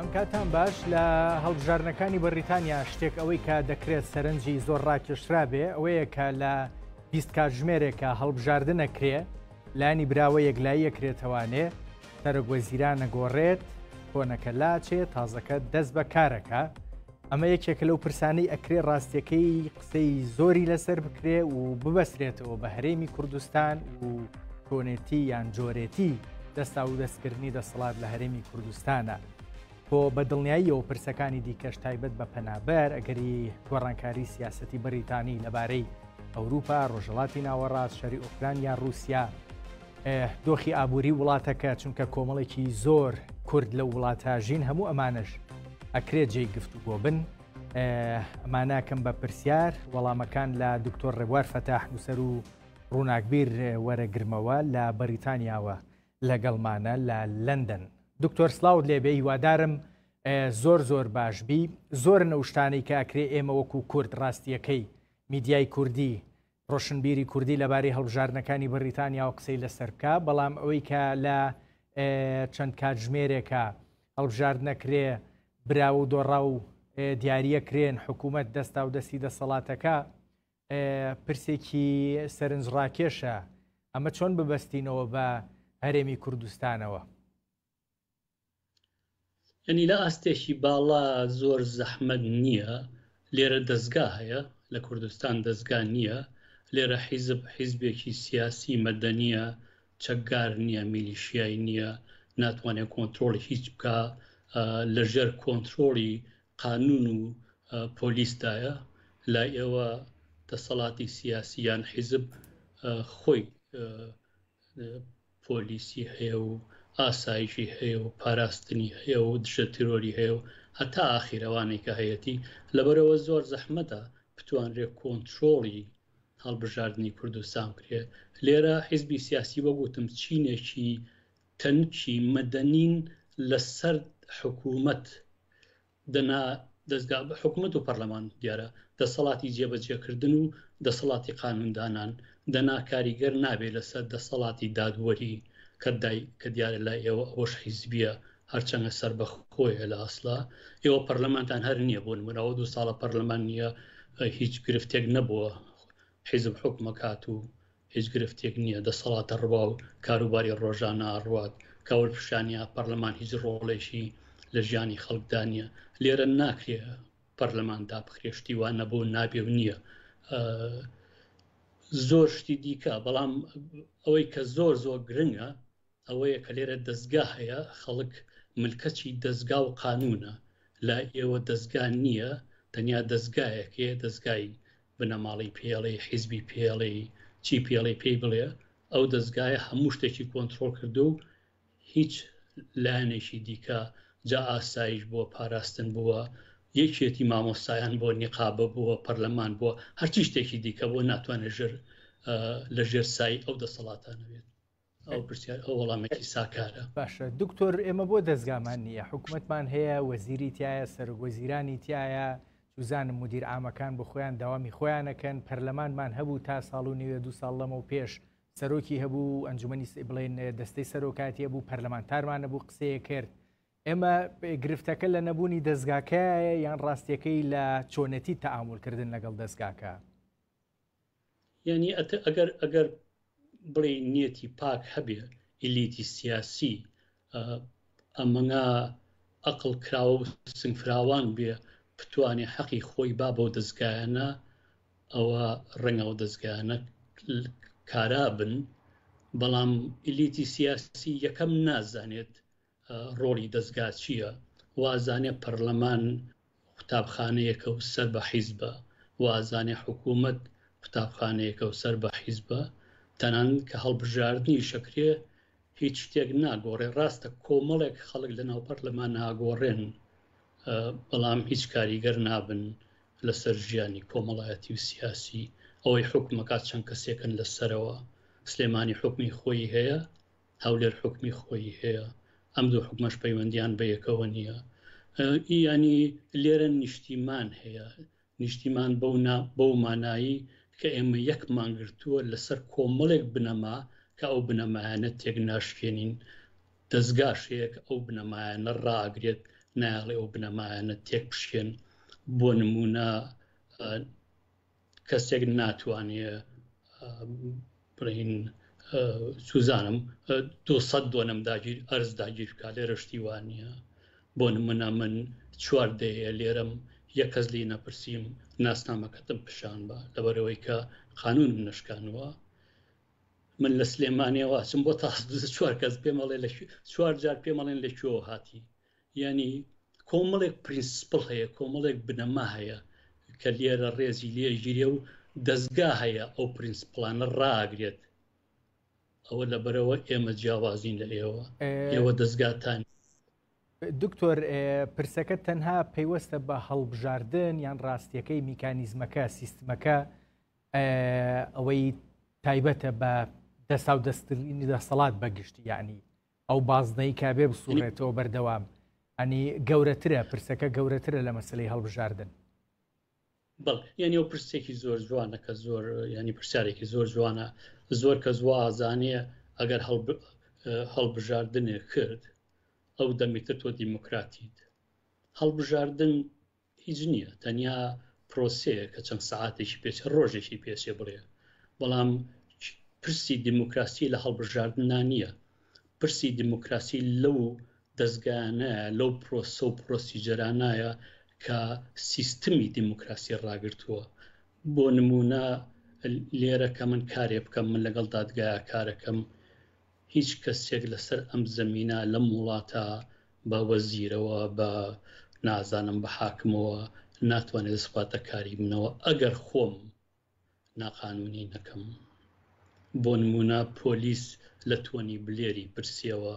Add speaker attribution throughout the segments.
Speaker 1: ئەم کاتان باش لە هەڵبژاردنەکانی بەریتانیا شتێک ئەوەی کە دەکرێت سەرنجی زۆر ڕاکێشرابێ ئەوەیە کە لە 20 کاتژمێرێکە هەڵبژاردنەکرێ لانی براوە یەکلایی ئەکرێتەوانێ سەرۆک وەزیران ئەگۆڕێت کۆنەکە لاچێ تازەکە دەست بە کارەکە ئەمە یەکێکە لەو پرسانەی ئەکرێ ڕاستیەکەی قسەی زۆری لەسەر بکرێ و ببەسرێتەوە بە هەرێمی کوردستان و چۆنێتی یان جۆرێتی دەستا و دەستکردنی دەسەڵات لە هەرێمی کوردستانە. بۆ بە دڵنیاییەوە پرسەکانی دیکەش تایبەت بە پەنابەر، ئەگەری گۆڕانکاری سیاسەتی بەریتانی لەبارەی ئەوروپا، ڕۆژهەڵاتی ناوەڕاست، شەری ئۆکرانیا، ڕووسیا، دۆخی ئابووری وڵاتەکە، چونکە کۆمەڵێکی زۆر کورد لەو وڵاتە ژین، هەموو ئەمانەش ئەکرێت جێی گفتوگۆ بن. ئەمانەکەم بە پرسیار، وەڵامەکان لە دکتۆر ڕێبوار فەتاح نووسەر و ڕووناکبیر وەرەگرمەوە لە بەریتانیاوە لەگەڵمانە لە لەندەن. دکتۆر سڵاوت لێبێ هیوادارم زۆر زۆر باش بی زۆرن ئەو شتانەی کە ئەکرێ ئێمە وەکو کورد ڕاستیەکەی میدیای کوردی ڕۆشنبیری کوردی لەبارەی هەڵبژاردنەکانی بەریتانیاوە قسەی لەسەر بکە بەڵام ئەوەی کە لە چەند کاتژمێرێکە هەڵبژاردنەکرێ براوە و دۆڕا و دیاریە کرێن حکوومەت دەستا و دەستی دەسەڵاتەکە پرسێکی سەرنجڕاکێشە، ئەمە چۆن ببەستینەوە بە هەرێمی کوردستانەوە؟
Speaker 2: یەنی لە ئاستێکی باڵا زۆر زەحمەت نییە، لێرە دەزگا هەیە، لە کوردستان دەزگا نییە، لێرە حیزب حیزبێکی سیاسی مەدەنییە، چەکگار نییە، میلیشیای نییە، ناتوانێت کۆنترۆڵی هیچ بکا، لەژێر کۆنترۆڵی قانون و پۆلیسدایە، لای ئێوە دەسەڵاتی سیاسی یان حیزب خۆی پۆلیسی هەیە و ئاسایشی هەیە و پاراستنی هەیە و دژە تیرۆری هەیە و هەتا ئاخیر ئەوانەی کە هەیەتی، لەبەرئەوە زۆر زەحمەتە بتوانرێ کۆنترۆڵی هەڵبژاردنی کوردستان بکرێ. لێرە حیزبی سیاسی وەک وتم چینێکی تەنکی مەدەنین لەسەر حکوومەت دەنا دەزگا حکومەت و پەرلەمان دیارە دەسەڵاتی جێبەجێکردن و دەسەڵاتی قانوندانان دەنا کاریگەر نابێ لەسەر دەسەڵاتی دادوەری کە دای کە دیارە لای ئێوە ئەوەش حیزبیە هەرچەندە سەربەخۆیە لە ئەسڵا ئێوە پەرلەمانتان هەر نییە بۆ نمونە ئەوە دوو ساڵە پەرلەمان نییە هیچ گرفتێک نەبووە حیزب حکومەکات و هیچ گرفتێک نییە، دەسەڵات ئەڕوا و کاروباری ڕۆژانە ئەڕوات، کاول پیشانیا پەرلەمان هیچ ڕۆڵێکی لە ژیانی خەڵکدا نییە، لێرە ناکرێ پەرلەمان دابخرێ شتی وا نەبوو و نابێ و نییە زۆر شتی دیکە، بەڵام ئەوەی کە زۆر زۆر گرنگە ئەوەیە کە لێرە دەزگا هەیە، خەڵک ملکەچی دەزگا و قانوونە، لای ئێوە دەزگا نییە، تەنیا دەزگایەک هەیە، دەزگای بنەماڵەی پێڵێی، حیزبی پێڵێی، چی پێڵێی پێی بڵێ، ئەو دەزگایە هەموو شتێکی کۆنترۆڵ کردووە و هیچ لایەنێکی دیکە، جا ئاسایش بووە، پاراستن بووە، یەکێتی مامۆستایان بووە، نیقابە بووە، پەرلەمان بووە، هەرچی شتێکی دیکە بووە ناتوانێت ژێر لە ژێر سای ئەو دەسەڵاتانە بێت. ئەو پرسیار ئەو وەڵامێکی ساکارە.
Speaker 1: باشە دکتۆر ئێمە بۆ دەزگامان نییە حکوومەتمان هەیە وەزیری تایە سەرۆک وەزیرانی تایە چوزانم مدیر عامەکان بۆ خۆیان داوامی خۆیانەکەن پەرلەمانمان هەبوو تا ساڵ و نیوێ دو ساڵ لەمەو پێش سەرۆکی هەبوو ئەنجومەنی بڵێن دەستەی سەرۆکاتی هەبوو پەرلەمانتارمان هەبوو قسەیە کرد ئێمە گرفتەکە لە نەبوونی دەزگاکەیە یان ڕاستیەکەی لە چۆنێتی تەعامولکردن لەگەڵ دەزگاکە؟
Speaker 2: یعنی ئەگەر ئەگەر بڵێ نیەتی پاک هەبێ ئیلیتی سیاسی ئەمەنا ئەقڵ کراوە و سنگفراوان بێ بتوانێ حەقی خۆی با بەو دەزگایانە ئەوە ڕەنگە ئەو دەزگایانە کارا بن بەڵام ئیلیتی سیاسی یەکەم نازانێت ڕۆڵی دەزگا چییە وازانێ پەرلەمان قوتابخانەیەکە و سەر بە حیزبە، وازانێ حکوومەت قوتابخانەیەکە و سەر بە حیزبە، تەنانەت کە هەڵبژاردنیش ئەکرێ هیچ شتێک ناگۆڕێ، ڕاستە کۆمەڵێک خەڵک لەناو پەرلەمان ئاگۆڕێن، بەڵام هیچ کاریگەر نابن لەسەر ژیانی کۆمەڵایەتی و سیاسی، ئەوەی حوکمەکات چەند کەسێکن لە سەرەوە، سلێمانی حوکمی خۆی هەیە، هەولێر حوکمی خۆی هەیە، ئەم دوو حوکمەش پەیوەندیان بە یەکەوە نییە. یانی لێرە نیشتیمان هەیە، نیشتیمان بەو نا بەو مانایی کە ئێمە یەکمان گرتووە لەسەر کۆمەڵێک بنەما کە ئەو بنەمایانە تێک ناشکێنین، دەزگاش هەیە کە ئەو بنەمایانە ڕائەگرێت. نایەڵێ ئەو بنەمایانە تێک بشکێن بۆ نمونە کەسێک ناتوانێ بڵین سوزانم 200 دۆنم داگیر ئەرز داگیر بکات لێرە شتی وا نییە بۆ نمونە من چوار دەیە لێرەم یەک کەس لی نەپرسیم ناسنامەکەتم پیشان بە لەبەرەوەی کە قانونم نەشکانوە من لە سلێمانیەوە ئەچم بۆ تاسدوز چوار کەس پێمەڵێ لە چوار جار پێمەڵێن لە کوێوە هاتی یعنی کۆمەڵێک principle هەیە کۆمەڵێک بنەما هەیە کە لێرە ڕێزی لێگیرێ و دەستگا هەیە ئەو principle انە ڕاگرێت ئەوە لەبەرەوە ئێمە جیاوازین لە ئێوە ئێوە دەستگاتان
Speaker 1: دکتۆر پرسەکە تەنها پەیوەستە بە هەڵبژاردن یان ڕاستیەکەی میکانیزمەکە سیستمەکە ئەوەی تایبەتە بە دەساو دەسترینی دەسەڵات بەگشتی یعنی ئەو بازنەی کا بێ بسوڕێتەوە بەردەوام ئەنی گەورەترە پرسەکە گەورەترە لە مەسلەی هەڵبژاردن.
Speaker 2: بەڵێ یعنی ئەو پرسێکی زۆر جوانە کە زۆر ینی پرسیارێکی زۆر جوانە زۆر کە زوو ئازانیە ئەگەر هەڵبژاردنێک کرد ئەو دەمیتر تۆ دیموکراتیت هەڵبژاردن هیچ نییە تەنیا پرۆسەیە کە چەند سەعاتێکی پێچێ ڕۆژێکی پێچێ بڵێ بەڵام پرسی دیموکراسی لە هەڵبژاردننا نییە پرسی دیموکراسی لەو دەستگایانەیە لەو پرۆسە و پرۆسیجەرانایە کە سیستمی دیموکراسی ڕاگرتووە بۆ نمونە لێرە کە من کارێ بکەم من لەگەڵ دادگایە کارەکەم هیچ کەسێک لەسەر ئەم زەمینە لەم وڵاتە بە وەزیرەوە بە نازانم بە حاکمەوە ناتوانێت دەست بخاتە کاری منەوە ئەگەر خۆم ناقانونی نەکەم. بۆ نمونە پۆلیس لە تۆنی بلێری پرسیەوە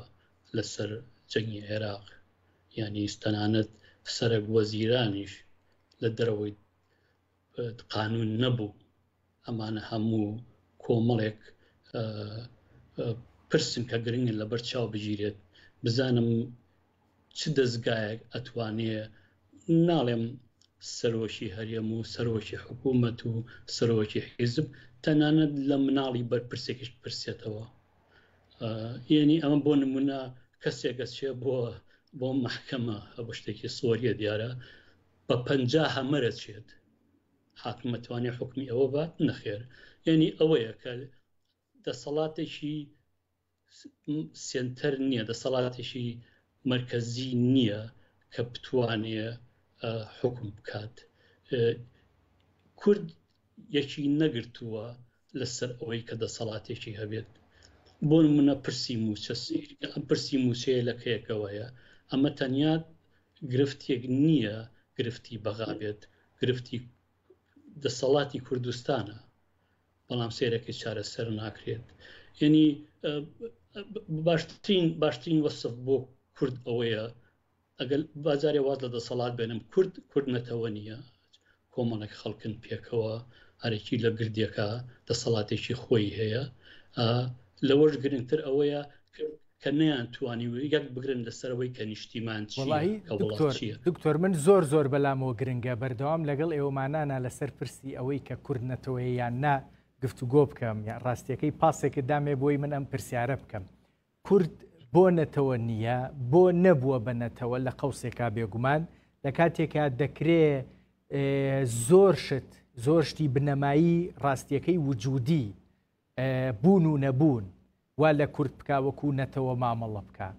Speaker 2: لەسەر جەنگی عێراق یانی تەنانەت سەرەک وەزیرانیش لە دەرەوەی قانون نەبوو ئەمانە هەموو کۆمەڵێک پرسن کە گرنگن لەبەر چاو بگیرێت بزانم چ دەستگایەک ئەتوانێ ناڵێم سەرۆکی هەرێم و سەرۆکی حکوومەت و سەرۆکی حیزب تەنانەت لە مناڵی بەرپرسێکیش پرسێتەوە یعنی ئەمە بۆ نمونە کەسێک ئەچێ بۆ بۆ محکەمە ئەوە شتێکی سۆریە دیارە بە 50 هەمەرە چێت حاکم ئەتوانێ حوکمی ئەوە بات؟ نەخێر. یانی ئەوەیە کە دەسەڵاتێکی سێنتەر نییە، دەسەڵاتێکی مەرکەزی نییە کە بتوانێ حوکم بکات. کورد یەکی نەگرتووە لەسەر ئەوەی کە دەسەڵاتێکی هەبێت. بۆ نمونە پرسی موچە سەیرکە ئەم پرسی موچەیە لە کەیەکەوەیە ئەمە تەنیا گرفتێک نییە گرفتی بەغا بێت گرفتی دەسەڵاتی کوردستانە بەڵام سێرەکەی چارەسەر ناکرێت یعنی باشترین باشترین وەسف بۆ کورد ئەوەیە ئەگەر بازارێ واز لە دەسەڵات بێنم کورد کورد نەتەوە نییە کۆمەڵێک خەڵکن پێکەوە هەرێکی لە گردێکە دەسەڵاتێکی خۆی هەیە لەوەش گرنگتر ئەوەیە کە نەیان توانی یەک بگرن لەسەرەوەی کە نیشتیمان
Speaker 1: چییە دکتۆر من زۆر زۆر بەلامەوە گرنگە بەردەوام لەگەڵ ئێوەمانانە لەسەر پرسی ئەوەی کە کورد نەتەوەیە یان نا گفتوگۆ بکەم یان ڕاستیەکەی پاسێکت دامێ بۆی من ئەم پرسیارە بکەم کورد بۆ نەتەوە نییە بۆ نەبووە بە نەتەوە لە قەوسێکا بێگومان لە کاتێکا دەکرێ زۆر شت زۆر شتی بنەمایی ڕاستیەکەی وجودی بوون و نەبوون وا لە کورد بکا وەکو نەتەوە مامەڵە بکا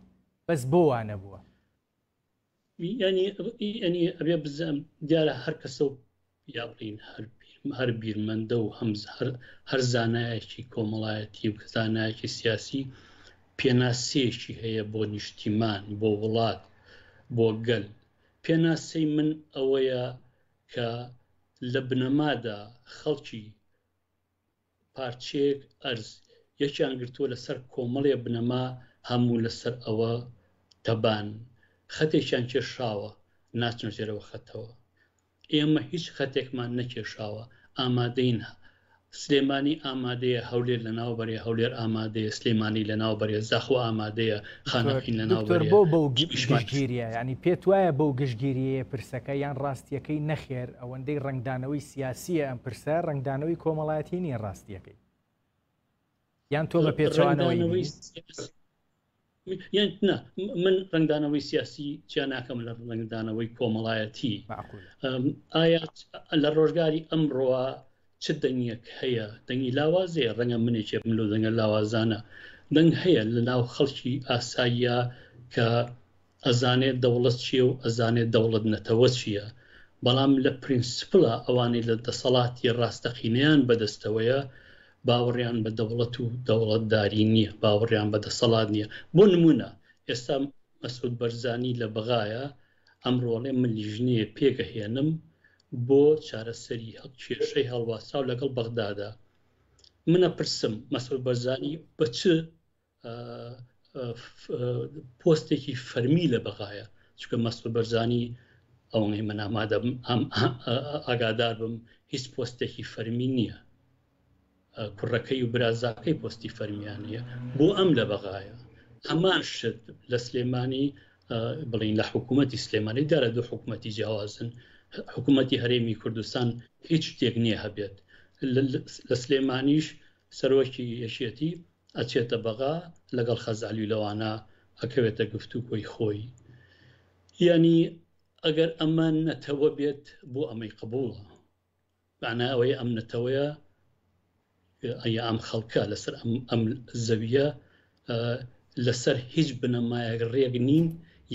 Speaker 1: بەس بۆ وا نەبووە؟
Speaker 2: یانی یانی ئەبێ بزانم دیارە هەر کەسە و یا بڵین هەر هەر بیرمەندە و هەم هەر هەر زانایەکی کۆمەڵایەتی و زانایەکی سیاسی پێناسەیەکی هەیە بۆ نیشتیمان بۆ وڵات بۆ گەل پێناسەی من ئەوەیە کە لە بنەمادا خەڵکی پارچەیەک ئەرز یەکیان گرتووە لەسەر کۆمەڵێ بنەما هەموو لەسەر ئەوە تەبان خەتێکیان کێشاوە ناچنە ژێرەوە خەتەوە ئێمە هیچ خەتێکمان نەکێشاوە ئامادەین سلێمانی ئامادەیە هەولێر لەناو بەرێ هەولێر ئامادەیە سلێمانی لەناو بەرێ زاخۆ ئامادەیە خانەقین لەناو
Speaker 1: بەرێ بۆ بەو گشتگیریە ینی پێت وایە بەو گشتگیریەیە پرسەکە یان ڕاستیەکەی نەخێر ئەوەندەی ڕەنگدانەوەی سیاسیە ئەم پرسە ڕەنگدانەوەی کۆمەڵایەتی نییە ڕاستیەکەی یان تۆ بە پێچەوانەوەی
Speaker 2: ڕەنگدانەوەی
Speaker 1: بینی؟
Speaker 2: سیاسی. یان نا من ڕەنگدانەوەی سیاسی جیا ناکەم لە ڕەنگدانەوەی کۆمەڵایەتی. ئایا لە ڕۆژگاری ئەمڕۆوە چ دەنگێک هەیە، دەنگی لاواز هەیە، ڕەنگە منێکێ بم لەو دەنگە لاوازانە، دەنگ هەیە لە ناو خەڵکی ئاساییە کە ئەزانێت دەوڵەت چییە و ئەزانێت دەوڵەت نەتەوە چییە، بەڵام لە پرینسپڵا ئەوانەی لە دەسەڵاتی ڕاستەقینەیان بەدەستەوەیە باوەڕیان بە دەوڵەت و دەوڵەتداری نییە، باوەڕیان بە دەسەڵات نییە. بۆ نموونە ئێستا مەسعود بەرزانی لە بەغایە ئەمڕۆ ئەڵێ من لیژنەیە پێکەهێنم بۆ چارەسەری کێشەی هەڵواسراو لەگەڵ بەغدادا. من ئەپرسم مەسعود بەرزانی بە چ پۆستێکی فەرمی لە بەغایە چونکە مەسعود بەرزانی ئەوەی من ئامادە ئاگادار بم هیچ پۆستێکی فەرمی نییە کوڕەکەی و برازاکەی پۆستی فەرمیان نییە بۆ ئەم لە بەغایە هەمان شت لە سلێمانی بڵین لە حکوومەتی سلێمانی دارە دوو حکوومەتی جیاوازن حکوومەتی هەرێمی کوردستان هیچ شتێک نییە هەبێت لە سلێمانیش سەرۆکی یەکێتی ئەچێتە بەغا لەگەڵ خەزعەلی لەوانە ئەکەوێتە گفتوگۆی خۆی یانی ئەگەر ئەمە نەتەوە بێت بۆ ئەمەی قبوڵە معنای ئەوەیە ئەم نەتەوەیە یا ئەم خەڵکە لەسەر ئەم ئەم زەویە لەسەر هیچ بنەمایەک ڕێک نین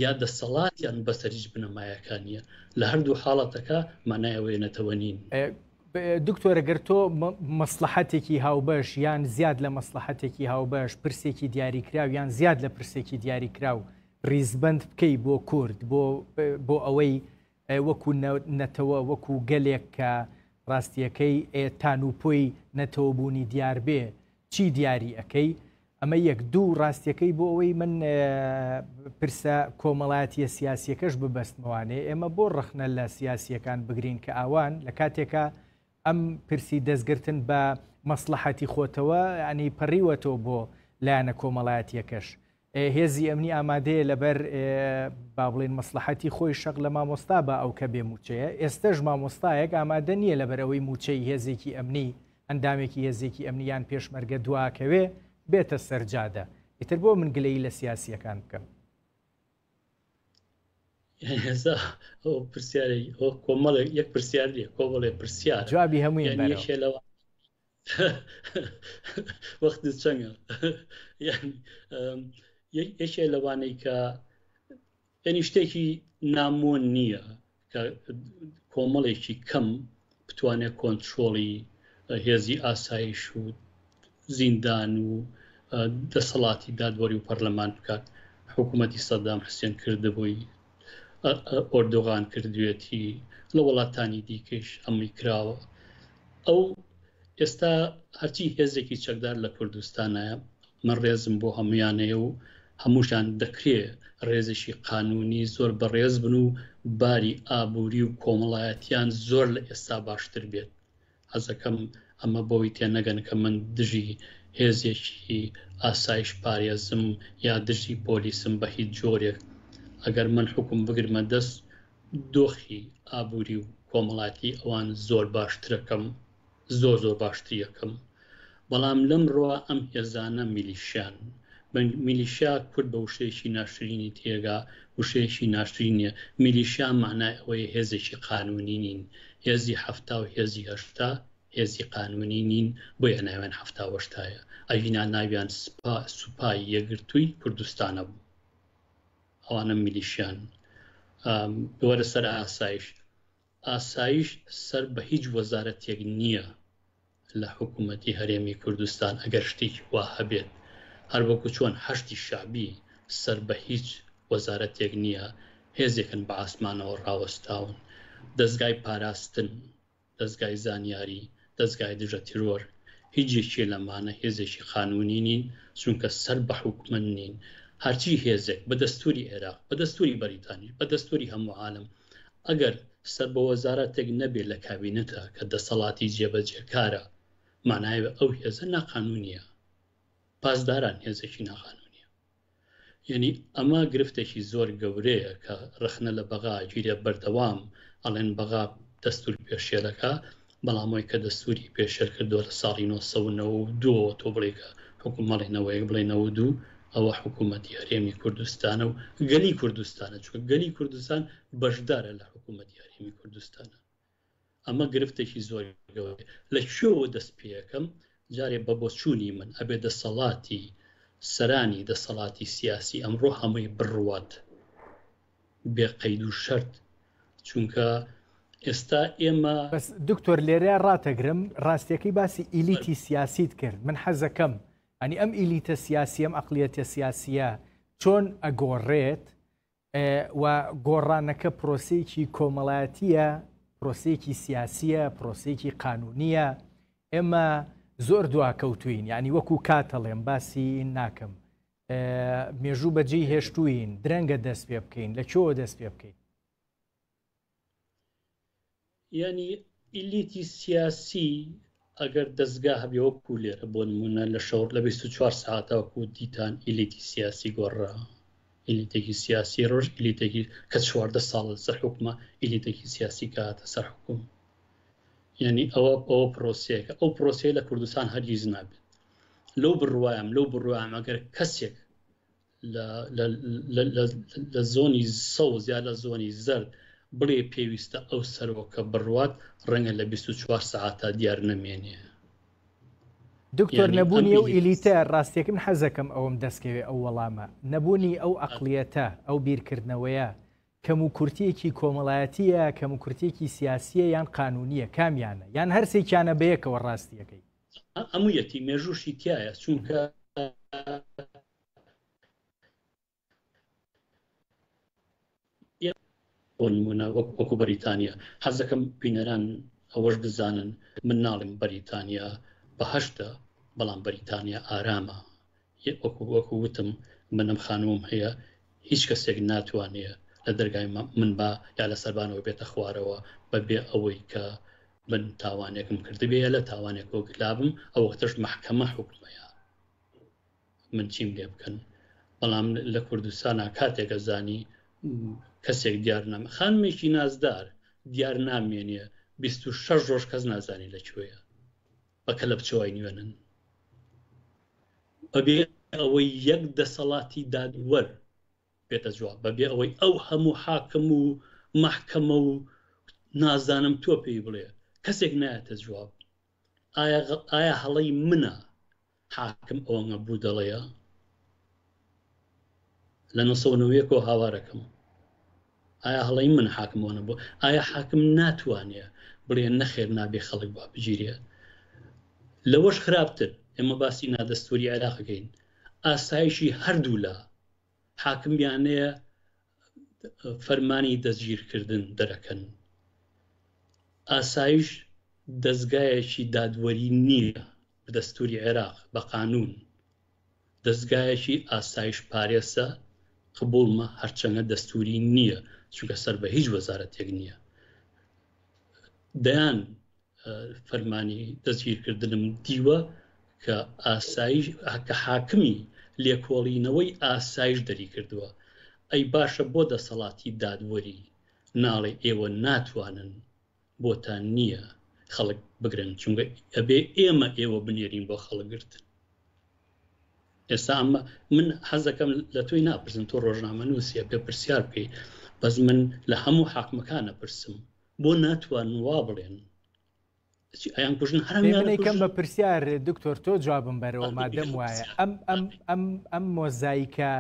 Speaker 2: یا دەسەڵاتیان بەسەر هیچ بنەمایەکان نییە لە هەردوو حاڵەتەکە مانای ئەوەیە نەتەوە نین.
Speaker 1: دکتۆر گەر تۆ مەسڵەحەتێکی هاوبەش یان زیاد لە مەسڵەحەتێکی هاوبەش پرسێکی دیاریکراو یان زیاد لە پرسێکی دیاریکراو ڕیزبەند بکەی بۆ کورد بۆ بۆ ئەوەی وەکو نەتەوە وەکو گەلێک کە ڕاستیەکەی تانوپۆی نەتەوەبوونی دیار بێ چی دیاری ئەکەی ئەمە یەک دوو ڕاستیەکەی بۆ ئەوەی من پرسە کۆمەڵایەتیە سیاسیەکەش ببەستمەوانێ ئێمە بۆ ڕەخنە لە سیاسیەکان بگرین کە ئاوان لە کاتێکا ئەم پرسی دەستگرتن بە مەسڵەحەتی خۆتەوە ینی پەڕیوەتەوە بۆ لایەنە کۆمەڵایەتیەکەش هێزی ئەمنی ئامادەیە لەبەر با بڵێن مەسڵەحەتی خۆی شەق لە مامۆستا با ئەو کە بێ مووچەیە، ئێستەش مامۆستایەک ئامادە نییە لەبەر ئەوەی مووچەی هێزێکی ئەمنی ئەندامێکی هێزێکی ئەمنی یان پێشمەرگە دواکەوێ بێتە سەر جادە، ئیتر بۆ من گلەیی لە سیاسییەکان بکەم؟
Speaker 2: ئێستا ئەو پرسیارەی ئەو کۆمەڵێک یەک پرسیار نییە کۆمەڵێ پرسیار
Speaker 1: جوابی هەمووی یانی یەکێ لەوە
Speaker 2: وەختی چەنگە یەکێ لەوانەی کە یعنی شتێکی نامۆ نییە کە کۆمەڵێکی کەم بتوانێت کۆنتترۆڵی هێزی ئاسایش و زیندان و دەسەڵاتی دادوەری و پەرلەمان بکات حکوومەتی سەدام حسێن کردبووی ئۆردوغان کردوێتی لە وڵاتانی دیکەش ئەمەی کراوە ئەو ئێستا هەرچی هێزێکی چەکدار لە کوردستانایە من ڕێزم بۆ هەمویانەیە و هەمووشان دەکرێ ڕێزێکی قانونی زۆر بەڕێز بن و باری ئابووری و کۆمەڵایەتیان زۆر لە ئێستا باشتر بێت حەزەکەم ئەمە بەوەی تێنەگەن کە من دژی هێزێکی ئاسایش پارێزم یا دژی پۆلیسم بە هیچ جۆرێک ئەگەر من حوکم بگرمە دەست دۆخی ئابووری و کۆمەڵاتی ئەوان زۆر باشترەکەم زۆر زۆر باشتریەکەم بەڵام لەمڕۆ ئەم هێزانە میلیشیان میلیشیا کورد بە وشەیەکی ناشرینی تێگا وشەیەکی ناشرین نیە میلیشیا مەعنای ئەوەیە هێزێکی قانونی نین هێزی حەفتا و هێزی هەشتا هێزی قانونی نین بۆیە ناویان حەفتا و هەشتایە ئەگینا ناویان سپا سوپای یەکگرتووی کوردستانە بوو ئەوانە میلیشیان وەرە سەر ئاسایش ئاسایش سەر بە هیچ وەزارەتێک نییە لە حکوومەتی هەرێمی کوردستان ئەگەر شتێکی وا هەبێت هەر وەکو چۆن حەشدی شەعبی سەر بە هیچ وەزارەتێک نییە هێزێکن بە ئاسمانەوە ڕاوەستاون دەزگای پاراستن دەزگای زانیاری دەزگای دژە تیرۆر هیچ یەکێ لەمانە هێزێکی قانونی نین چونکە سەر بە حکومەت نین هەرچی هێزێک بە دەستوری عێراق بە دەستوری بەریتانی بە دەستوری هەموو عالم ئەگەر سەر بە وەزارەتێک نەبێ لە کابینەتا کە دەسەڵاتی جێبەجێکارە مانای ئەو هێزە ناقانونیە پاسداران هێزێکی ناقانونیە یعنی ئەمە گرفتێکی زۆر گەورەیە کە ڕەخنە لە بەغا گیرە بەردەوام ئەڵێن بەغا دەستور پێشێلەکە بەڵام ئەوی کە دەستوری پێشێل کردووە لە ساڵی 1992 تۆ بڵێ کە حکوم مەڵێ نەوەیەک بڵێ 92. ئەوە حکوومەتی هەرێمی کوردستانە و گەلی کوردستانە، چونکە گەلی کوردستان بەشدارە لە حکوومەتی هەرێمی کوردستانە. ئەمە گرفتێکی زۆر گەورەیە. لە کوێوە دەست پێکەم؟ جارێ بە بۆچوونی من ئەبێ دەسەڵاتی سەرانی دەسەڵاتی سیاسی ئەمڕۆ هەمووی بڕوات بێ قەید و شەرت، چونکە ئێستا ئێمە.
Speaker 1: بەس دکتۆر لێرە ڕاتەگرم، ڕاستیەکەی باسی ئیلیتی سیاسیت کرد، من حەزەکەم ئەنی ئەم ئیلیتە سیاسیە، ئەم ئەقلیەتە سیاسیە چۆن ئەگۆڕێت و گۆڕانەکە پرۆسەیەکی کۆمەڵایەتیە، پرۆسەیەکی سیاسیە، پرۆسەیەکی قانونیە، ئێمە زۆر دواکەوتوین، یعنی وەکو کاتەڵێم باسی ناکەم، مێژوو بەجێی هێشتوین، درەنگە دەست پێ بکەین، لە کوێوە دەست پێ بکەین؟
Speaker 2: یانی ئیلیتی سیاسی ئەگەر دەزگا هەبێ وەکو لێرە بۆ نمونە لە شەوڕ لە 24 ساعتە وەکو دیتان ئیلیتی سیاسی گۆڕرا ئیلیتێکی سیاسی ڕۆژ ئیلیتێکی کە 14 ساڵ لەسەر حکومە ئیلیتێکی سیاسی کاتە سەر حکوم یعنی ئەوە ئەوە پرۆسەیەکە ئەو پرۆسەیە لە کوردستان هەرگیز نابێت لەو بڕوایم لەو بڕوایم ئەگەر کەسێک لە زۆنی سەوز یا لە زۆنی زەرد بڵێ پێویستە ئەو سەرۆکە بڕوات ڕەنگە لە 24 سەعاتا دیار نەمێنێ.
Speaker 1: دکتۆر نەبوونی ئەو ئیلیتە ڕاستیەکە من حەزەکەم ئەوەم دەستکەوێ ئەو وەڵامە نەبوونی ئەو ئەقلیەتە ئەو بیرکردنەوەیە کەم و کورتیەکی کۆمەڵایەتیە کەم و کورتیەکی سیاسیە یان قانونیە کامیانە یان هەرسێکیانە بەیەکەوە ڕاستیەکەی؟
Speaker 2: هەموویەتی مێژووشی تایە چونکە بۆ نمونە وەکو بەریتانیا حەز دەکەم بینەران ئەوەش بزانن من ناڵێم بەریتانیا بەهەشتە بەڵام بەریتانیا ئارامە وەکو وەکو وتم منم خانووم هەیە هیچ کەسێک ناتوانێ لە دەرگای من با یا لە سەربانەوە بێتە خوارەوە بەبێ ئەوەی کە من تاوانێکم کردبێ یا لە تاوانێک وەک لابم ئەو وەختەش مەحکەمە حوکمەیە من چیم لێ بکەن بەڵام لە کوردستانا کاتێک ئەزانی کەسێک دیار نام خانمێکی نازدار دیار نامێنێ 26 ڕۆژ کەس نازانی لە کوێیە بە کەلەپچەوەی نوێنن بەبێ ئەوەی یەک دەسەڵاتی دادوەر بێتە جواب بەبێ ئەوەی ئەو هەموو حاکم و مەحکەمە و نازانم تۆ پێی بڵێ کەسێک نایەتە جواب ئایا ئایا هەڵەی منە حاکم ئەوەنگە بودەڵەیە؟ لە نەسەونەوەیەکەوە هاوارەکەم ئایا هەڵەی من حاکم ئەوەنە بوو ئایا حاکم ناتوانێ بڵێ نەخێر نابێ خەڵک با بگیرێ لەوەش خراپتر ئێمە باسی نادەستوری عێراقەکەین ئاسایشی هەردوولا حاکمیانەیە فەرمانی دەستگیرکردن دەرەکەن. ئاسایش دەزگایەکی دادوەری نییە بە دەستوری عێراق بە قانون دەزگایەکی ئاسایش پارێزە قبوڵمە هەرچەنە دەستوری نییە چونکە سەر بە هیچ وەزارەتێک نییە دەیان فەرمانی دەستگیرکردنم دیوە کە ئاسایش کە حاکمی لێکۆڵینەوەی ئاسایش دەریکردووە ئەی باشە بۆ دەسەڵاتی دادوەری ناڵێ ئێوە ناتوانن بۆتان نییە خەڵک بگرن چونکە ئەبێ ئێمە ئێوە بنێرین بۆ خەڵک گرتن ئێستا ئەمە من حەزەکەم لە تۆی ناپرسم تۆ ڕۆژنامە نووسە پێ پرسیار بکەی بەس من لە هەموو حاکمەکانە پرسم بۆ ناتوانن وا بڵێن ئەیان کوژن هەر
Speaker 1: هەموویان ئەکوژن. بە پرسیار دکتۆر تۆ جوابم بەرەوە مادەم وایە ئەم ئەم ئەم ئەم مۆزایکە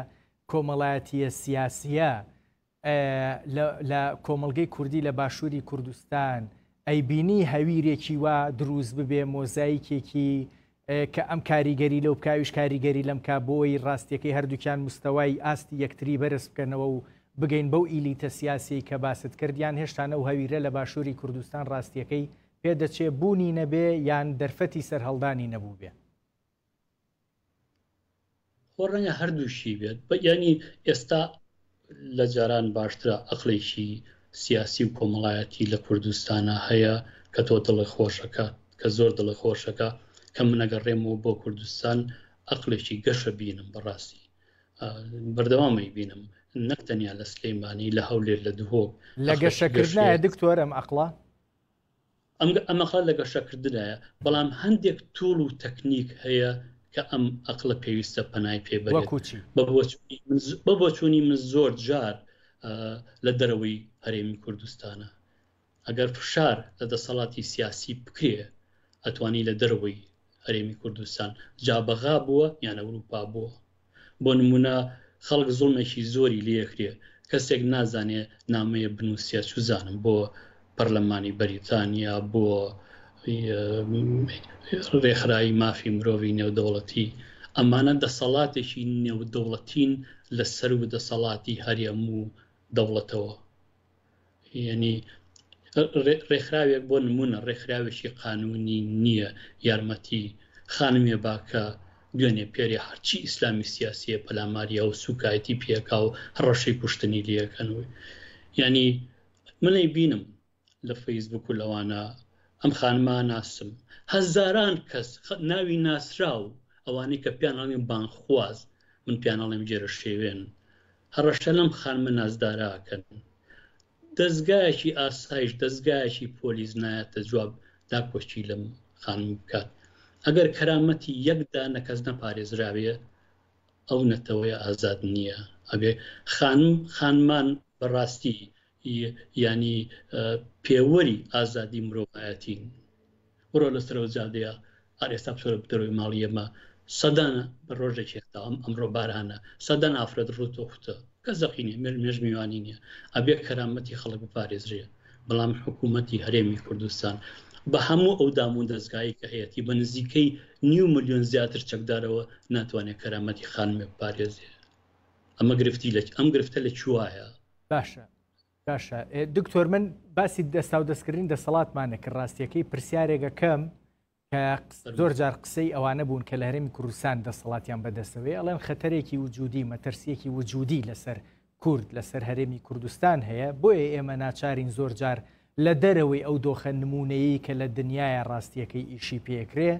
Speaker 1: کۆمەڵایەتیە سیاسیە لە کۆمەڵگەی کوردی لە باشووری کوردستان ئەیبینی هەویرێکی وا دروست ببێ مۆزایکێکی کە ئەم کاریگەری لەو بکا ئەویش کاریگەری لەم کا بۆی ڕاستیەکەی هەردووکیان مستەوای ئاستی یەکتری بەرز بکەنەوە و بگەین بەو ئیلیتە سیاسیەی کە باست کرد یان هێشتا ئەو هەویرە لە باشووری کوردستان ڕاستیەکەی پێدەچێ بوونی نەبێ یان دەرفەتی سەرهەڵدانی نەبووبێ؟
Speaker 2: خۆ ڕەنگە هەردووشی بێت یانی ئێستا لە جاران باشترە ئەقلێکی سیاسی و کۆمەڵایەتی لە کوردستانە هەیە کە تۆ دڵی خۆشەکە کە زۆر دڵی خۆشەکە کە منەگەڕێمەوە بۆ کوردستان ئەقلێکی گەشە بینم بەڕاستی بەردەوامەی بینم نەک تەنیا لە سلەیمانی لە هەولێر لە دهۆک
Speaker 1: لە گەشەکردنایە دکتۆر ئەم ئەقڵە
Speaker 2: ئەم ئەقڵە لە گەشەکردنایە، بەڵام هەندێک توڵ و تەکنیک هەیە کە ئەم ئەقڵە پێویستە پەنای پێ بەرێت. بە بۆچوونی من زۆر جار لە دەرەوەی هەرێمی کوردستانە. ئەگەر فشار لە دەسەڵاتی سیاسی بکرێ ئەتوانی لە دەرەوەی هەرێمی کوردستان جا بەغا بووە یان ئەوروپا بووە. بۆ نموونە خەڵک زوڵمێکی زۆری لێکرێ کەسێک نازانێ نامەیە بنووسە چوزانم بۆ پەرلەمانی بەریتانیا بۆ ڕێکخراوی مافی مرۆڤی نێودەوڵەتی ئەمانە دەسەڵاتێکی نێودەوڵەتین لە سەر و دەسەڵاتی هەرێم و دەوڵەتەوە یعنی ڕێکخراوێک بۆ نمونە ڕێکخراوێکی قانونی نییە یارمەتی خانمێ باکە دوێنێ پێرێ هەرچی ئیسلامی سیاسیە پەلاماریە و سوکایەتی پێکا و هەڕەشەی کوشتنی لەکەن و یعنی منەی بینم لە فەیسبوک و لەوانە ئەم خانمە ناسم هەزاران کەس ناوی ناسراو ئەوانەی کە پیان ئەڵێن بانخواز من پیان ئەڵێم گێرە شێوێن هەڕەشە لەم خانمە نازداراکەن دەزگایەکی ئاسایش دەزگایەکی پۆلیس نایەتە جواب داکۆکی لەم خانم بکات ئەگەر کەرامەتی یەک دانە کەس نەپارێزراوێ ئەو نەتەوەیە ئازاد نییە ئەبێ خانم خانمان بەڕاستی یانی پێوەری ئازادی مرۆڤایەتین بڕۆ لە سەرەوە جادەیە ئار ئێستا بچۆرە دەرەوەی ماڵی ئێمە سەدان بە ڕۆژێکی هەتا ئەم ئەمڕۆ بارانە سەدان ئافرەت ڕووت و خوتە کەس زەقی نییە مێژ مێژ میوانی نییە ئەبێ کەرامەتی خەڵک بپارێزرێ بەڵام حکوومەتی هەرێمی کوردستان بە هەموو ئەو دام و دەزگایی کە هەیەتی بە نزیکەی نیو ملیۆن زیاتر چەکدارەوە ناتوانێت کەرامەتی خانمێ بپارێزێ ئەمە گرفتی لە ئەم گرفتە لە کوایە؟
Speaker 1: باشە باشە دکتۆر من باسی دەستا و دەستکردنی دەسەڵاتمان نەکرد ڕاستیەکەی پرسیارێکەکەم کە زۆر جار قسەی ئەوانە بوون کە لە هەرێمی کوردستان دەسەڵاتیان بەدەستەوەی ئەڵێن خەتەرێکی وجودی مەترسیەکی وجودی لەسەر کورد لەسەر هەرێمی کوردستان هەیە بۆیە ئێمە ناچارین زۆر جار لە دەرەوەی ئەو دۆخە نمونەیە کە لە دنیاە ڕاستیەکەی ئیشی پێکرێ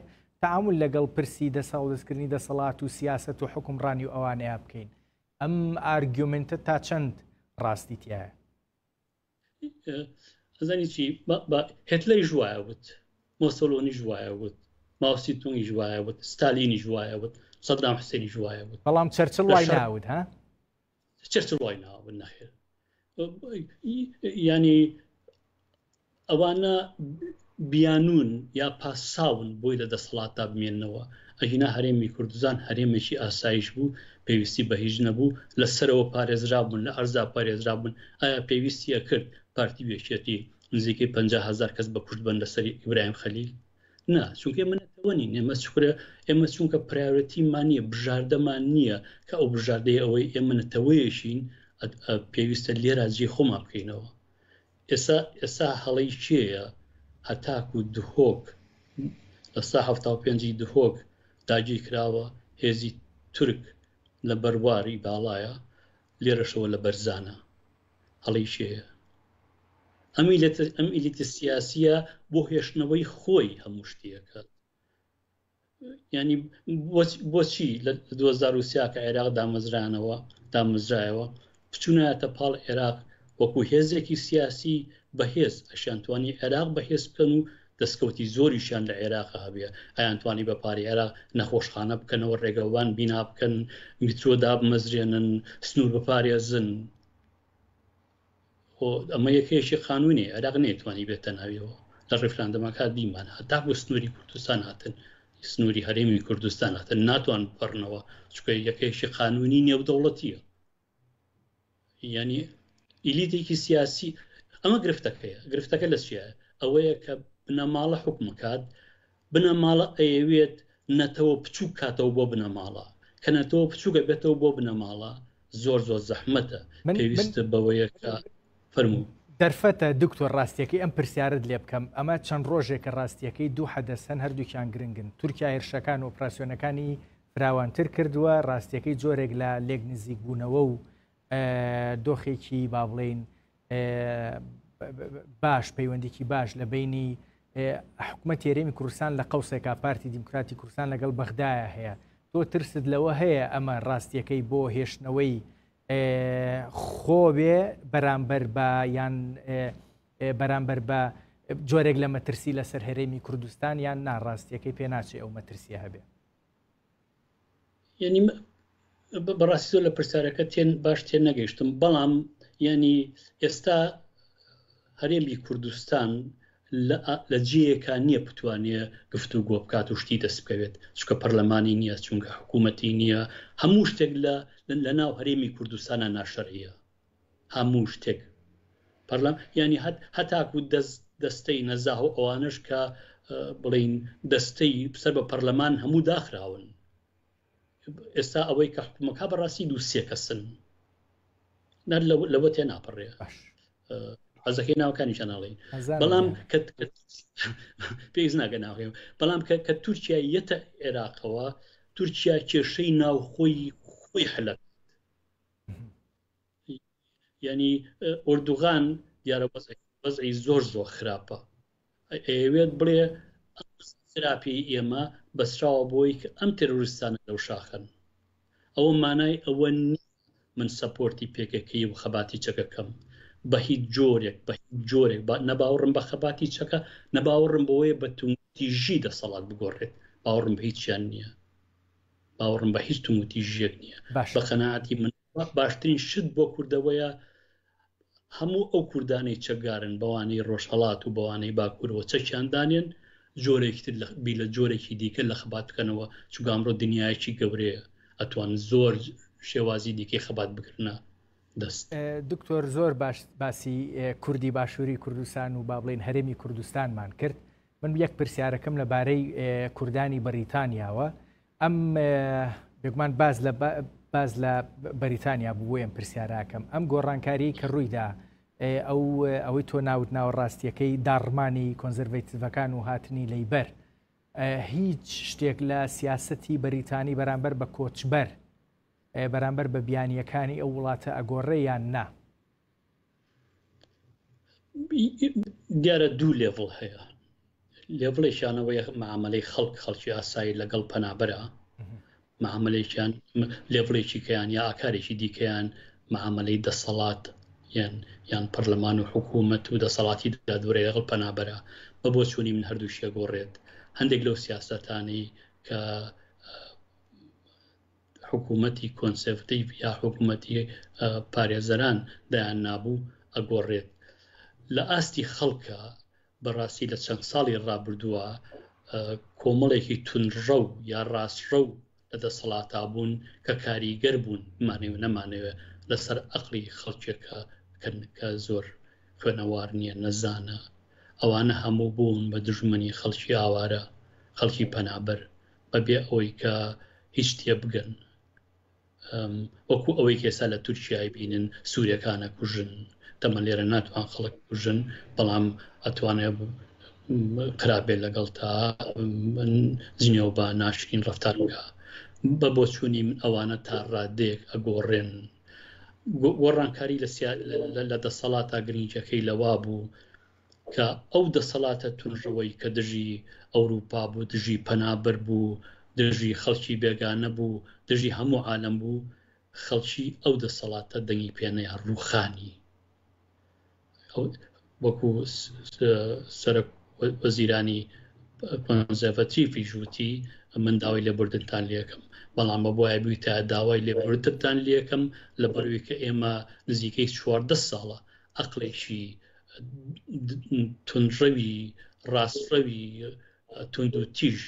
Speaker 1: تعامل لەگەڵ پرسی دەساودەستکردنی دەسەڵات و سیاست و حکومڕانی و ئەوانەیە بکەین ئەم ئارگیومنتە تا چەند ڕاستی تایە؟
Speaker 2: ئەزانی چی هێتلەریش وایە وت مۆسۆلۆنیش وایە وت ماوسی تونگیش وایە وت ستالینیش وایە وت سەدام حسێنیش وایە وت
Speaker 1: بەڵام چەرچڵ وای ناوت ها
Speaker 2: چەرچڵ وای ناوت نەخێر ینی ئەوانە بیانوون یا پاساون بۆی لە دەسەڵاتدا بمێننەوە، ئەگینا هەرێمی کوردستان هەرێمێکی ئاسایش بوو، پێویستی بە هیچ نەبوو، لە سەرەوە پارێزرابوون، لە عەرزا پارێزرابوون، ئایا پێویستی ئەکرد پارتی و یەکێتی نزیکەی 50 هەزار کەس بە کوشت بەن لەسەری ئیبراهیم خەلیل؟ نا، چونکە ئێمە نەتەوە نین، ئێمە چکرە ئێمە چونکە priority مان نییە، بژاردەمان نییە کە ئەو بژاردەی ئەوەی ئێمە نەتەوەیەکین پێویستە لێرە جێی خۆمان بکەینەوە. ئێسا ئێسا هەڵەی کێیە هەتاکو دهۆک لە سا 75 ی دهۆک داگیر کراوە هێزی تورک لە بەرواری باڵایە لێرەشەوە لە بەرزانە هەڵەی کێیە ئەم ئەم ئیلیتە سیاسیە بۆ هێشتنەوەی خۆی هەموو شتیەکات ینی بۆچی لە 2023 کە عێراق دامەزرانەوە دامەزرایەوە بچونایەتە پاڵ عێراق وەکو هێزێکی سیاسی بەهێز ئەشیان توانی عێراق بەهێز بکەن و دەستکەوتی زۆریشیان لە عێراق هەبێ ئەیان توانی بە پاری عێراق نەخۆشخانە بکەنەوە ڕێگەوان بینا بکەن میترۆ دابمەزرێنن سنوور بپارێزن خۆ ئەمە یەکەیەکی قانونی عێراق نەیتوانی بێتە ناویەوە لە ڕیفراندەمەکە دیمان هەتاکو سنووری کوردستان هاتن سنووری هەرێمی کوردستان هاتن ناتوان بپەڕنەوە چونکە یەکەیەکی قانونی نێودەوڵەتیە ینی ئیلیتێکی سیاسی ئەمە گرفتەکەیە گرفتەکە لە چیە ئەوەیە کە بنەماڵە حکومکات بنەماڵە ئەیەوێت نەتەوە بچووک کاتەوە بۆ بنەماڵە، کە نەتەوە بچووک ئەبێتەوە بۆ بنەماڵە زۆر زۆر زەحمەتە، پێویستە بەوەیە کە فەرموو.
Speaker 1: دەرفەتە دکتۆر ڕاستیەکەی ئەم پرسیارەت لێ بکەم، ئەمە چەند ڕۆژێکە ڕاستیەکەی دوو حەدەس هەن هەردووکیان گرنگن، تورکیا هێرشەکان و ئۆپراسیۆنەکانی فراوانتر کردووە، ڕاستیەکەی جۆرێک لە لێک نزیکبوونەوە و دۆخێکی با بڵێین باش پەیوەندیکی باش لە بینی حکوومەت هەرێمی کوردستان لە قوسێکا پارتی دیموکراتی کوردستان لەگەڵ بەغدایە هەیە تۆ ترست لەوە هەیە ئەمە ڕاستیەکەی بۆ هێشتنەوەی خۆبێ بەرامبەر بە یان بەرامبەر بە جۆرێک لە مەترسی لەسەر هەرێمی کوردستان یان ناڕاستیەکەی پێ ناچێ ئەو مەترسیە هەبێ.
Speaker 2: یعنی بەڕاستی زۆر لە پرسیارەکە تێن باش تێن نەگەیشتم بەڵام یعنی ئێستا هەرێمی کوردستان لە جێیەکە نییە بتوانێ گفتوگۆ بکات و شتی دەست بکەوێت چونکە پەرلەمانی نییە چونکە حکوومەتی نییە هەموو شتێک لە لە ناو هەرێمی کوردستانە ناشەرعیە هەموو شتێک پەرلەم یعنی هەت هەتاکو دەست دەستەی نەزاه و ئەوانش کە بڵین دەستەی سەر بە پەرلەمان هەموو داخراون ئێستا ئەوەی کە حکوومەکە بەڕاستی دوو سێ کەسن نەر لەوە تێ ناپەڕێ حەزەکەی ناوەکانیشان ناڵێین بەڵام کە پێویست ناکە ناوەکەی بەڵام کە کە تورکیا یەتە عێراقەوە تورکیا کێشەی ناوخۆی خۆی حلە ینی ئۆردوغان دیارە وەزعی زۆر زۆر خراپە ئەیەوێت بڵێ خراپی ئێمە بەسراوە بۆی کە ئەم تێرۆریستانە لەو شاخەن. ئەوە مانای ئەوە نییە من سەپۆرتی پکک و خەباتی چەکەکەم. بە هیچ جۆرێک، بە هیچ جۆرێک نە باوەڕم بە خەباتی چەکە، نە باوەڕم بەوەیە بە توندوتیژی دەسەڵات بگۆڕێت. باوەڕم بە هیچیان نییە. باوەڕم بە هیچ توندوتیژییەک نییە. بە قەناعەتی من باشترین شت بۆ کوردەوەیە هەموو ئەو کوردانەی چەکگارن بەوانەی ڕۆژهەڵات و بەوانەی باکوورەوە چەکیان دانێن جۆرێکی تر بی لە جۆرێکی دیکە لە خەبات بکەنەوە چونکە ئەمڕۆ دنیایەکی گەورەیە ئەتوان زۆر شێوازی دیکەی خەبات بگرنە دەست.
Speaker 1: دکتۆر زۆر باش باسی کوردی باشووری کوردستان و با بڵێین هەرێمی کوردستانمان کرد من یەک پرسیارەکەم لەبارەی کوردانی بەریتانیاوە ئەم بێگومان باز لە باز لە بەریتانیا بوو بۆ ئەم پرسیاراکەم ئەم گۆڕانکاری کە ڕوویدا ئەو ئەوەی تۆ ناوت ناوە ڕاستیەکەی داڕمانی کۆنزەرڤەتیڤەکان و هاتنی لەیبەر هیچ شتێک لە سیاستی بەریتانی بەرامبەر بە کۆچبەر بەرامبەر بە بیانیەکانی ئەو وڵاتە ئەگۆڕێ یان نا؟
Speaker 2: دیارە دوو لێڤڵ هەیە لێڤڵێکیانەوەی معاملەی خەڵک خەڵکی ئاسایی لەگەڵ پەنابەرە معاملێکیان لێڤڵێکی کەیان یا ئاکارێکی دیکەیان معاملەی دەسەڵات یان یان پەرلەمان و حکوومەت و دەسەڵاتی دادوەری لەگەڵ پەنابەرە بە بۆچوونی من هەردووشیە گۆڕێت هەندێک لەو سیاسەتانەی کە حکوومەتی کۆنسێرڤتیڤ یا حکوومەتی پارێزەران دایان نابوو ئەگۆڕێت. لە ئاستی خەڵکا بەڕاستی لە چەند ساڵی ڕابردووە کۆمەڵێکی توندڕەو یا ڕاستڕەو لە دەسەڵاتا بوون کە کاریگەر بوون بمانەوێ نەمانەوێ لەسەر ئەقڵی خەڵکێکە کە زۆر خوێنەوار نییە نەزانە ئەوانە هەموو بوون بە دژمنی خەڵکی ئاوارە خەڵکی پەنابەر بەبێ ئەوەی کە هیچ تێبگەن وەکو ئەوەی کە ئێستا لە تورکیای بینن سوورەکانە کوژن تەمە لێرە ناتوان خەڵک کوژن بەڵام ئەتوانێت خراپێ لەگەڵ تا جنێو بە ناشرین ڕفتار بکە بە بۆچوونی من ئەوانە تا ڕادەیەک ئەگۆڕێن گۆڕانکاری لە دەسەڵاتە گرنگەکەی لەوا بوو کە ئەو دەسەڵاتە تونڕەوەی کە دژی ئەوروپا بوو، دژی پەنابەر بوو، دژی خەڵکی بێگانە بوو، دژی هەموو عالەم بوو، خەڵکی ئەو دەسەڵاتە دەنگی پێ نەیا، ڕووخانی. وەکو سەرۆک وەزیرانی کۆنزەرڤەتیڤیش وتی، من داوای لێبوردنتان لێکەم، بەڵام بەبوایە بویتایە داوای لێبوردنتان لێکەم لەبەروی کە ئێمە نزیکەی 14 ساڵە ئەقڵێکی توندڕەوی ڕاستڕەوی توند و تیژ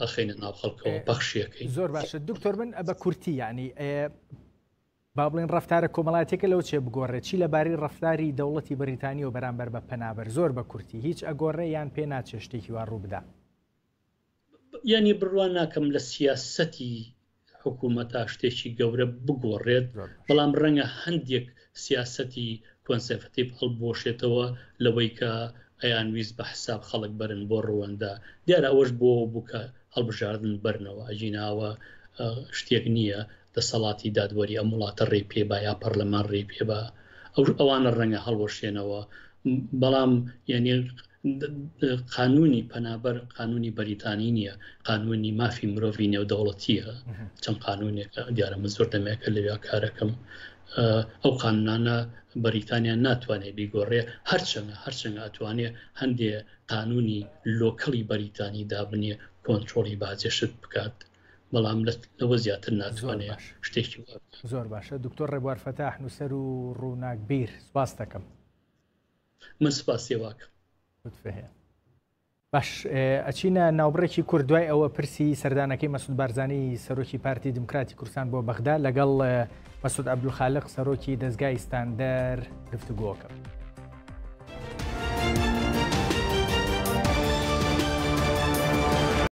Speaker 2: ئەخینە ناو خەڵکەوە پەخشیەکەی
Speaker 1: زۆر باشە دکتۆر من بە کورتی یعنی با بڵێن ڕفتارە کۆمەڵاتێکە لەو چێ بگۆڕێت چی لەبارەی ڕفتاری دەوڵەتی بەریتانی و بەرامبەر بە پەنابەر زۆر بە کورتی هیچ ئەگۆڕێ یان پێ ناچێ شتێکی وا ڕوو بدا
Speaker 2: یانی بڕوا ناکەم لە سیاسەتی حکوومەتا شتێکی گەورە بگۆڕێت، بەڵام ڕەنگە هەندێک سیاسەتی کۆنسێرڤەتیڤ هەڵبوەشێتەوە لەوەی کە ئەیانویست بە حساب خەڵک بەرن بۆ ڕوەندا. دیارە ئەوەش بۆ بوو کە هەڵبژاردن بەرنەوە، ئەگینا ئەوە شتێک نییە دەسەڵاتی دادوەری ئەم وڵاتە ڕێی پێ با یا پەرلەمان ڕێی پێ با. ئەو ئەوانە ڕەنگە هەڵوەشێنەوە، بەڵام یانی قانونی پەنابەر قانونی بەریتانی نییە قانونی مافی مرۆڤی نێودەوڵەتیە چەند قانونێکە دیارە من زۆر دەمێکە لەویا کارەکەم ئەو قانونانە بەریتانیا ناتوانێت بیگۆڕێ هەرچەنە هەرچەنگە ئەتوانێ هەندێ قانونی لۆکەڵی بەریتانی دابنێ کۆنترۆڵی بازێشت بکات. بەڵام لەوە زیاتر ناتوانێت شتێکی
Speaker 1: زۆر باشە دکتۆر ڕێبوار فەتاح نووسەر و ڕووناکبیر سپاس دەکەم.
Speaker 2: من سپاسی واکەم.
Speaker 1: لوتفە هەیە. باش ئەچینە ناوبڕێکی کورت دوای ئەوە پرسی سەردانەکەی مەسعود بارزانی سەرۆکی پارتی دیموکراتی کوردستان بۆ بەغدا لەگەڵ مەسعود عەبدولخالق سەرۆکی دەزگای ستاندەر گفتوگۆکەم.